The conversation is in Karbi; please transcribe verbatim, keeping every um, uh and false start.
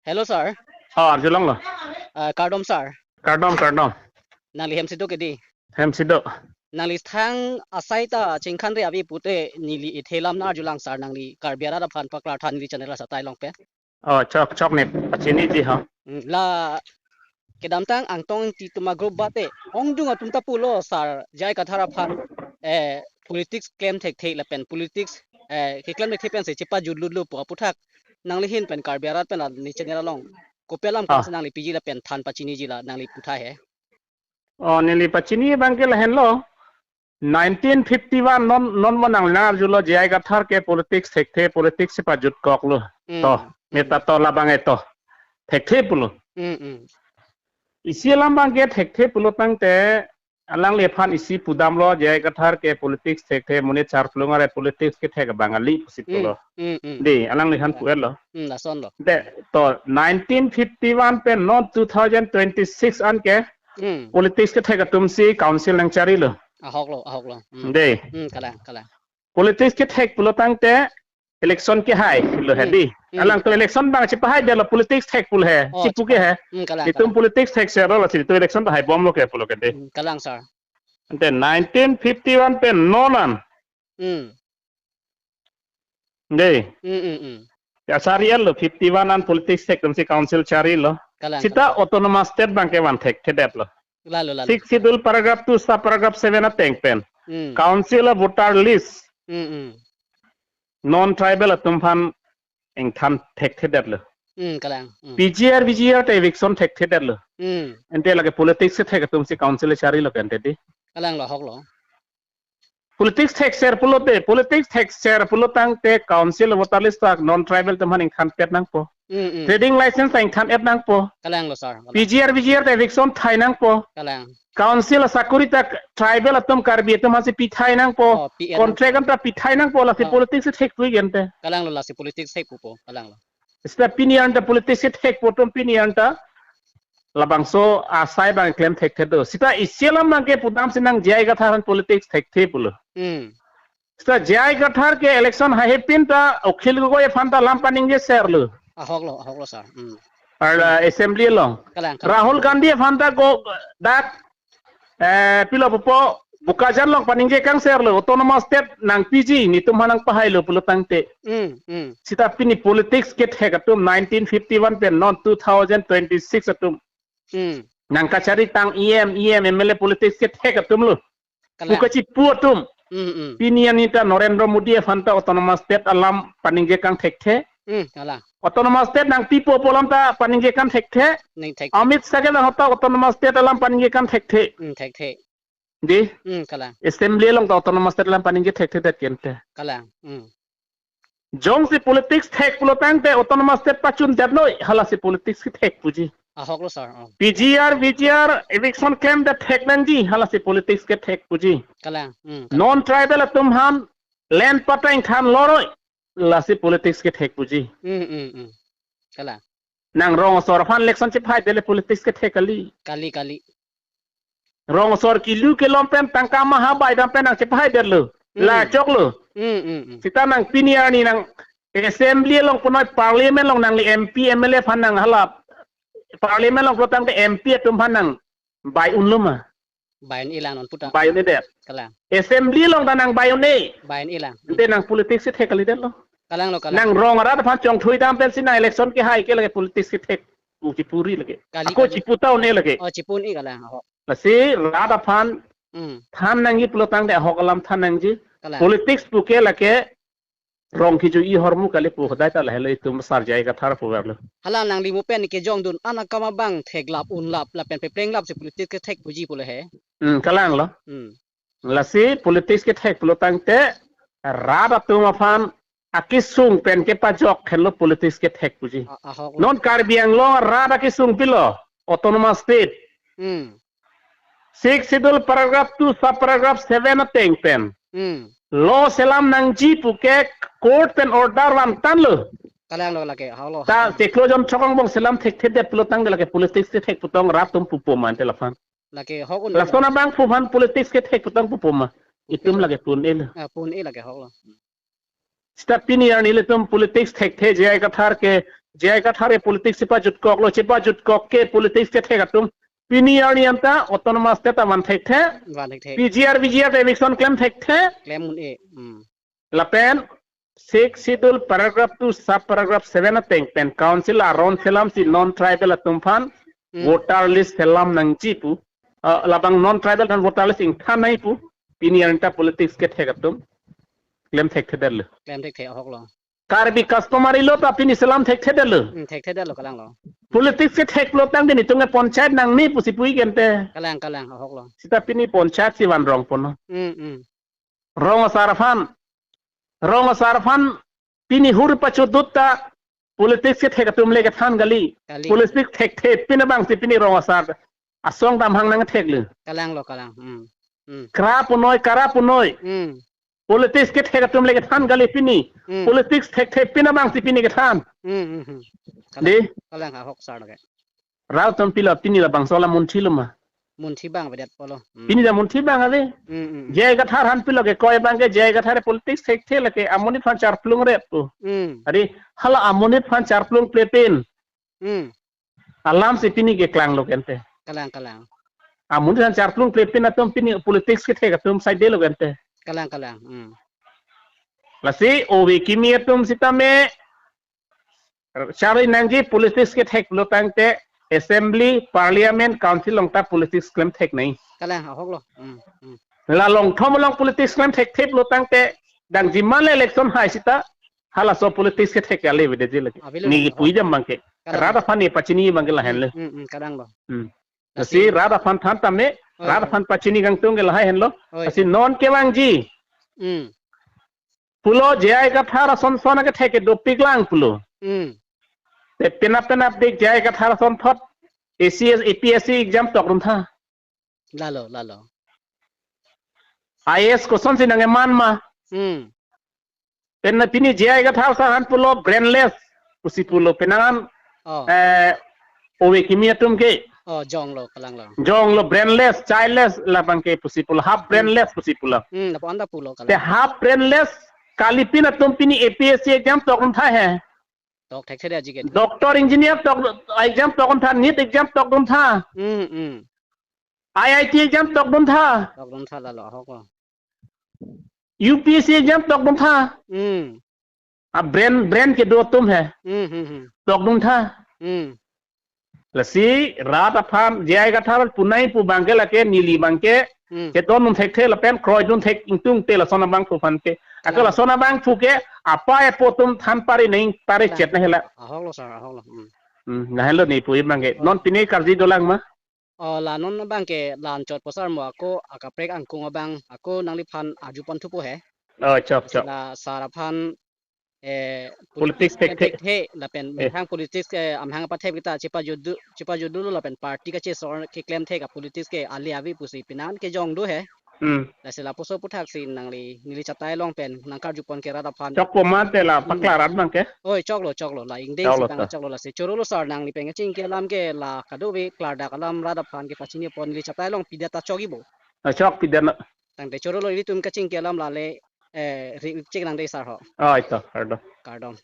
Hello, sir. Oh, arjulonglo. Ah, kardom, sir. Kardom, kardom. Nangli hemsi do ke di? Hemsi do. Nangli thang asai ta chingkhan re ave pute neli ithe lam nang-arjulang, sir, nangli Karbi arat aphan paklar tha neli channel asai ta long pen. Oh, chok, chok ne pachiniji ha. Hmm, la kedamtang Angtong Engti atum a-group bate ongdung atum ta pulo, sir, J I Kathar aphan, eh, politics klem thekthe lapen politics, eh, keklem thekthe pensi chepajut lutlo pu aputhak nangli ahin pen Karbi arat pen neli channel along kopi alam Ah. kangsi nangli piji lapen than pachiniji, la nangli pu tha he. Oh, neli pachini abang ke lahenlo. Nineteen fifty-one non, non mo nangli nang-arjulo J I Kathar ke politics thekthe, politics si pajutkoklo. Hmm, To, hmm. Meta to labang e to. Thekthe pulo. Hmm, hmm. Isi alam abang ke thekthe pulo tangte alangliphan isi pudamlo, J I Kathar ke politics thekthe, monit sarplung are politics kethek abang kali pusi Hmm, pulo. Hmm, hmm. Di, alangliphan Kalang. Pu-etlo. Hmm, lasonlo. De, to nineteen fifty-one pen non two thousand twenty-six an ke Hmm. politics kethek atum si council nangcharilo. Ahoklo, ahoklo. Hmm. De. Hmm, kalang, kalang. Politics kethek pulo tangte election kehai lo he Hmm. Di. Hmm. Alangtum election abang chepahai detlo, politics thek pulo he. Oh, si pu ke he. Hmm, kalang, Itum kalang. Politics thekserlo, lasi itum election ta haibomlo ke pulo ke de. Hmm, kalang, sir. Ante nineteen fifty-one pen non an. Hmm. De. Hmm, hmm, hmm. Ya, sari lo fifty-one an politics thek atum si council charilo. Kalang, Sita kalang. Autonomous state abang ke van thekthedetlo. Lalo, lalo. Sixth Schedule paragraph two sub paragraph seven ateng pen. Hmm. Council a-voter list. Hmm, hmm. Non-tribal atum aphan ingthan thekthedetlo. Hmm, kalang. Hmm. P G R, V G R ta eviction thekthedetlo. Hmm. Ante lake politics kethek atum si council charilo ke ante di. Kalanglo, ahoklo. Politics thekser pulote, politics thekser pulo tangte council voter list ta non-tribal atum aphan ingthan pet nangpo. Hmm, hmm. Trading license ta ingthan et nangpo. Kalanglo, sir. Kalang. P G R, V G R ta eviction thai nangpo. Kalang. Council asakuri ta tribal atum Karbi atum aphansi pithai nangpo. Oh, P R Contract nangpo. An ta pithai nangpo, lasi Ah. Politics si thek puji ante. Kalanglo, lasi politics thek pupo, kalanglo. Sita pini anta politics si thek pu atum pini anta labangso asai abang klem thekthedet. Sita isi alam abang ke pudamsi nang J I Kathar aphan politics thekthe pulo. Hmm. Sita J I Kathar ke election haihepin ta Akhil Gogoi aphan ta lam paningjeserlo. Ahoklo, ahoklo, sir. Hmm. Arla assembly along. Kalang, kalang. Rahul Gandhi aphan ta go dak, eh, pilo pupo, Bokajan along paningje kangserlo, autonomous state nangpiji, netum aphan nangpahailo pulo tangte. Hmm, hmm. Sita pini politics kethek atum nineteen fifty-one pen non two thousand twenty-six atum. Hmm. Nangkachari tang E M, E M, M L A politics kethek atumlo. Kalang. Pu kachipu atum. Hmm, hmm. Pini an ta Narendra Modi aphan ta autonomous state alam paningje kang thekthe. Hmm, kalang. Autonomous state nangpipo pu alam ta paningje kang thekthe. Ning thekthe. Amit Shah ke ta hota autonomous state alam paningje kang thekthe. Hmm, thekthe. Di? Hmm, kalang. Assembly along ta autonomous state alam paningje thekthedet ke ante. Kalang. Hmm. Jongsi politics thek pulo tangte autonomous state pachundet noi, halasi politics kethek puji. Ahoklo, sir. Oh. P G R, V G R, eviction klemdet thek nangji, halasi politics kethek puji. Kalang. Hmm, kalang. Non-tribal atum aphan land patta ingthan loroi, lasi politics kethek puji. Hmm, hmm, hmm. Kalang. Nang rong asor aphan election chepahai dele politics kethek kali. Kali, kali. Rong asor kilu kelom pen tangka maha bai dam pen nang chepahai detlo. Hmm. La choklo. Hmm, hmm, hmm. Sita nang pini arni nang assembly along punoi parliament along nangli M P, M L A aphan nang halap. Parliament along pulo tangte M P atum aphan nang bai unlo ma. Bai un-elang non puta. Bai un-edet. Kalang. Assembly along ta nang bai un-e. Bai un-elang. Ante nang politics si thek kalidetlo. Kalanglo, kalang. Nang rong arat aphan chongthui dam pensi nang election kehai ke lake politics kethek pu chipu ri lake. Kali, ako kali. Chipu ta un-e lake. Oh, chipu un-e kalang. Oh. Lasi rat aphan Hmm. Than nangji pulo tangte ahok alam than nangji. Kalang. Politics pu ke lake rong kejui ahormu kali pu hodai ta lahelo itum sar J I Kathar puverlo. Hala nangli mo pen kejongdun an akam abang theklap unlap lapen peplenglapsi politics kethek puji pulo he. Hmm, kalanglo. Hmm. Lasi politics kethek pulo tangte rat atum aphan akesung pen kepajok henlo politics kethek puji. A-, ahok. Non Karbi Anglong rat akesung pilo, autonomous state. Hmm. Sixth Schedule paragraph two sub paragraph seven ateng pen. Hmm. Law selam nangji puke court pen order vantanglo. Kalanglo lake, ahoklo. Ta chiklo jon chokong bong selam thekthedet pulo tangte lake politics kethek pu tong rat atum pupo ma ante laphan. Lake ahok un. Lason abang pu aphan politics kethek pu tong pupo ma. Itum lake pu un-elo. Ah, pu un-e lake ahoklo. Sita pini arni ilitum politics thekthe J I Kathar ke J I Kathar ke politics si pajutkoklo, si pajutkok ke politics kethek atum. Pini arni anta autonomous state aman thekthe. Van thekthe. P G R, V G R eviction klem thekthe. Klem un-e. Hmm. Lapen Sixth Schedule paragraph two sub paragraph seven ateng pen council aron selam si non-tribal atum aphan Hmm. voter list selam nangji pu. Ah, labang non-tribal aphan voter list ingthan nangji pu. Pini arni ta politics kethek atum klem thekthedetlo. Klem thekthe ahoklo. Karbi customary law ta pini selam thekthedetlo. Hmm, thekthedetlo kalanglo. Politics ketheklo tangte netum ke panchayat nangne pusi pu-ik ente. Kalang, kalang, ahoklo. Seta pini panchayat si van rongponlo. Hmm, hmm. Rong asar aphan. Rong asar aphan pini hur pachudut ta politics kethek atum le kethan kali. Kali. Politics thekthe pin abang si pini rong asar asong damhang nangtheklo. Kalanglo, kalang. Hmm. Hmm. Kra punoi, kara punoi. Hmm. Politics kethek atum le kethan kali pini. Hmm. Politics thekthe pin abang si pini kethan. Hmm, hmm, hmm. Kalang, Dei? Kalang ahok sar lake. Rat atum pilo pini labangso alam munthilo ma. Munthi abang avedet pulo. Hmm. Pini ta munthi abang ave. Hmm, hmm, hmm. J I Kathar aphan pilo kekoi abang ke J I Kathar ke politics thekthe lake amonit aphan charplung ret pu. Hmm. Ari hala amonit aphan charplung plepin. Hmm. Alam si pini keklanglo ke ente. Kalang, kalang. Amonit aphan charplung plepin atum pini politics kethek atum saidelo ke ente. Kalang, kalang. Hmm. Lasi ove kimi atum sitame charli nangji politics ketheklo tangte assembly, parliament, council along ta politics klem thek nangji. Kalang ahoklo. Hmm, hmm. La longthom along politics klem thektheplo tangte dang jiman le election hai sita halaso politics kethek ale avedet lake. Avelo, Ni ahok. Pui jam abang ke. Kalang. Rat aphan ne pachini abang ke lahenlo. Hmm, hmm, hmm, kalanglo. Hmm. Lasi Lasi rat aphan than tame, Oi, rat oi. aphan pachini kangtung ke lahai henlo. Oi, Lasi oi. non kevangji. Hmm. Pulo J I Kathar asonson akethek ke dopik lang pulo. Hmm. Te penap penap dik J I Kathar asonthot A C S, A P S C exam tokdun tha. Lalo, lalo. I A S kosonsi nangkeman ma. Hmm. Pen na pini J I Kathar sar aphan pulo brainless pusi pulo penang an Oh. eh, ove kimi atum ke Oh, jonglo, kalanglo. jonglo brainless, childless labang ke pusi pulo, half Hmm. brainless pusi pulo. Hmm, lapu-an ta pulo Te kalang. half brainless kalipin atum pini A P S C exam tokdun tha he. Tok thekthe aji ke. Doctor, engineer tok exam tokdun tha, NEET exam tokdun tha. Hmm, hmm. I I T exam tokdun tha. Tokdun tha lalo ahoklo. U P S C exam tokdun tha. Hmm. A brain, brain kedo atum he. Hmm, hmm, hmm. Tokdun tha. Hmm. Lasi rat aphan J I Kathar pu nangji pu abang ke lake neli abang ke Hmm. kedondun thekthe lapen kroidun thek ingtung te lason abangphu aphan ke. Ako Kalang. lason abangphu ke apai apo atum than pare nangji pare Kalang. chet na hela. Ahoklo sir, ahoklo. Hmm. Hmm, lahenlo ne pu abang ke. Oh. Non pine karju dolang ma? Oh, la non abang ke la anchot po sar mo ako akaprek angkung abang ako nangliphan arjupon thupo he. Oh, chok, Lasi chok. la sar aphan eh, Politics politics thekthe. thekthe, lapen Eh. methang politics ke amahang apathek kita chepajudu, chepajudulo lapen party kachesor keklem thek apolitics ke ale ave pusi penang an kejong do he. Hmm. Lasi lapuso aputhak si nangli neli chatai along pen nangkarjupon ke rat aphan. Chokpo mate la Hmm. paklar rat abang ke? Oi, choklo, choklo. La ingdeng Choklo si pang ta. choklo lasi. Chorolo sir nangli pen kachingki alam ke la kadokave klardak alam rat aphan kepachinipon neli chatai along pida ta chokji bo. Ah, chok pida na. Tangte chorolo ilitum kachingki alam la le, eh, ri-, chek nang dei sir ho. Ah, ito, kardom. Kardom.